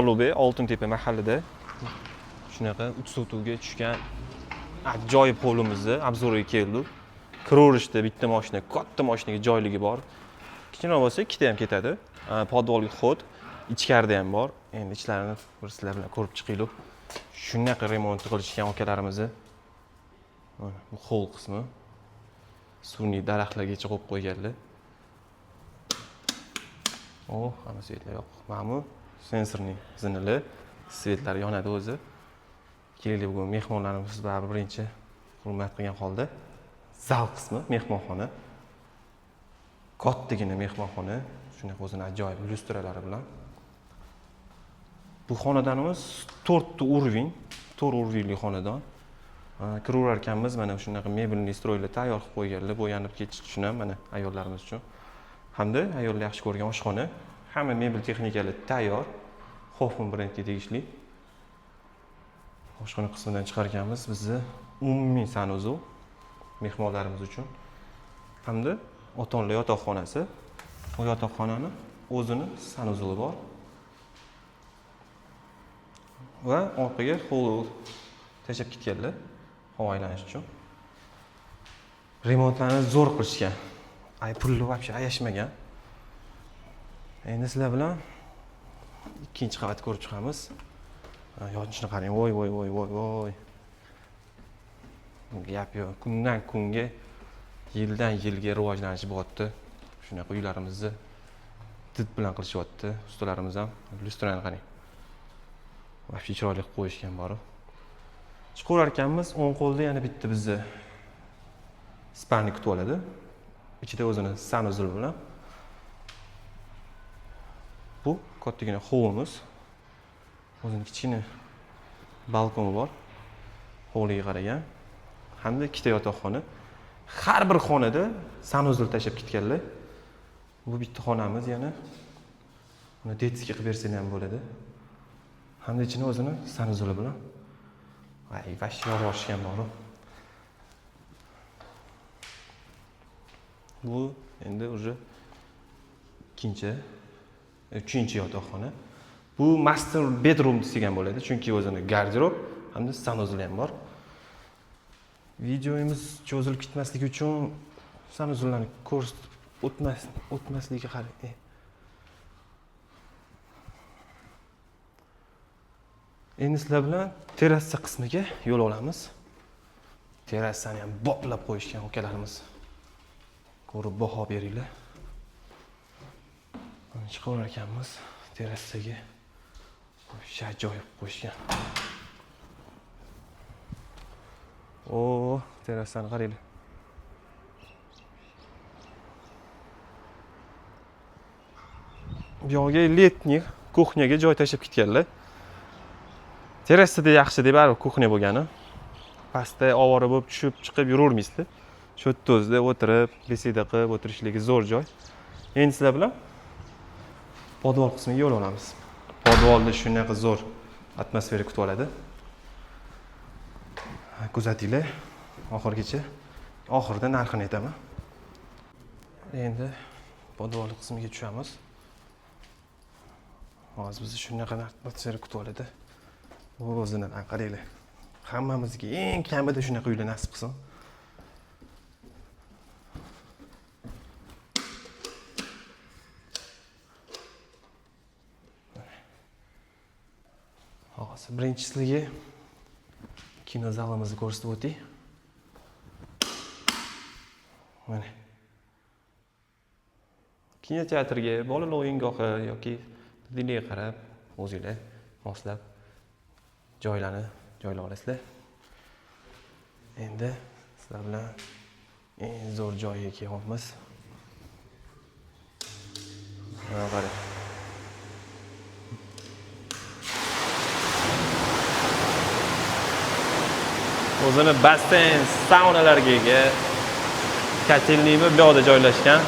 Ulug'bek Oltintepa mahallada shunaqa 3 sotuvga tushgan ajoyib hovlimizni обзор ga keldik. Kiraverishda bitta mashina, katta mashinaga joyligi bor. Kichkina bo'lsa ikkita ham ketadi. Podvalga xod, ichkarida ham bor. Endi ichlarini bir sizlar bilan ko'rib chiqaylik. Shunaqa remont qilishgan akalarimizni. Mana bu hol qismi. Sun'iy daraxtlargacha qo'yib qo'yganlar. Oh, hamma светlar yo'q. Mana bu sensorning zinili, светlar yonadi o'zi. Kelaylik, bugun mehmonlarimiz baribir birinchi hurmat qilgan holda zal qismi, mehmonxona. Kattagina mehmonxona, shunaqa o'zini ajoyib lyustralari bilan. Bu xonadonimiz 4 ta уровень, 4 уровеньli xonadon. Kiraverar ekanmiz, mana shunaqa mebelniy стройlar tayyor qilib qo'yganlar, bo'yanib ketish uchun ham mana ayollarimiz uchun. Hamda ayollar yaxshi ko'rgan oshxona, hamma mebel texnikalari tayyor. Hoffman brendga tegishli. Oshxona qismidan chiqar ekanmiz, bizni umumiy санузел mehmonlarimiz uchun. Hamda ota-onalar yotoqxonasi. Bu yotoqxonani o'zini санузел i bor. Va orqaga hol tashlab ketganlar havo aylanish uchun. Remontlarni zo'r qilishgan. Ay, pulni вообще ayashmagan. Endi sizlar bilan ikkinchi qavatni ko'rib chiqamiz. Yonishini qarang. Voy voy voy voy voy. Gap yo'q. Kundan kunga, yildan yilga rivojlanish bo'lyapti. Shunaqa uylarimizni did bilan qilishyapti. Ustalarimiz ham lyustrani qarang. Вообще chiroyli qilib qo'yishgan borib. Chiqaverar ekanmiz, o'ng qo'lda yana bitta bizni спальник kutib oladi. Ichida o'zini санузел bilan. Bu kattagina hovlimiz. O'zini kichkina balkoni bor. Hovliga qaragan. Hamda ikkita yotoqxona. Har bir xonada санузел tashlab ketganlar. Bu bitta xonamiz yana. Uni детский qilib bersanglar ham bo'ladi. Hamda ichini o'zini санузел i bilan. Voy, вообще yorishgan bor. Bu endi уже ikkinchi, uchinchi yotoqxona. Bu master bedroom desak ham bo'ladi, chunki o'zini garderob hamda санузел ham bor. Videomiz cho'zilib ketmasligi uchun санузел larni ko'rsatib o'tmasligiga qarang. Endi sizlar bilan terrasa qismiga yo'l olamiz. Terrasani ham boplab qo'yishgan akalarimiz. Ko'rib baho beringlar. Mana chiqaverar ekanmiz terrasaga. O'sha ajoyib qo'yishgan. O, terrasani qaranglar. Bu yoqga letniy kuxnyaga joy tashlab ketganlar. Terrasada yaxshi deb baribir kuxnya bo'lgani. Pastda ovora bo'lib tushib chiqib yuravermaysizlar. Shu yerda o'zida o'tirib, beseda qilib o'tirishligi zo'r joy. Endi sizlar bilan podvol qismiga yo'l olamiz. Podvolda shunaqa zo'r atmosfera kutib oladi. Kuzatinglar oxirigacha. Oxirida narxini aytaman. Endi podvol qismiga tushamiz. Hozir bizni shunaqa atmosfera kutib oladi. O'zini qaranglar. Hammamizga eng kamida shunaqa uylar nasib qilsin. Hozir birinchi sizlarga kino zalimizni ko'rsatib o'tay. Mana. Kinoteatrga, bolalar o'yingohi yoki diniga qarab o'zinglar moslab joylarni joylab olasizlar. Endi sizlar bilan eng zo'r joyga kelyapmiz. Mana qarang. O'zini basseyn, saunalarga ega, kotelniymi bu yoqda joylashgan.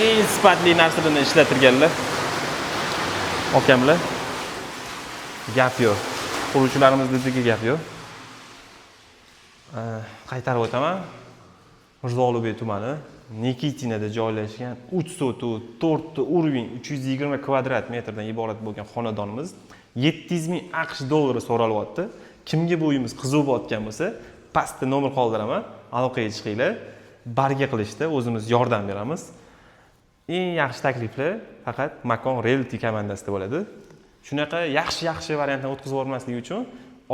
Eng sifatli narsalarni ishlatilganlar. Okamlar. Gap yo'q. Quruvchilarimiz dediga gap yo'q. Qaytarib o'taman. Mirzo Ulug'bek tumani, Nikitinada joylashgan 3 sotix, 4 ta уровень, 320 kvadrat metrdan iborat bo'lgan xonadonimiz 700 ming AQSh dollari so'ralyapti. Kimga bu uyimiz qiziq bo'layotgan bo'lsa, pastda nomer qoldiraman, aloqaga chiqinglar. Barga qilishda o'zimiz yordam beramiz. Eng yaxshi takliflar faqat Makon Realty komandasida bo'ladi. Shunaqa yaxshi yaxshi variantlarni o'tkazib yubormaslik uchun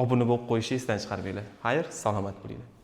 obuna bo'lib qo'yishni esdan chiqarmanglar. Xayr, salomat bo'linglar.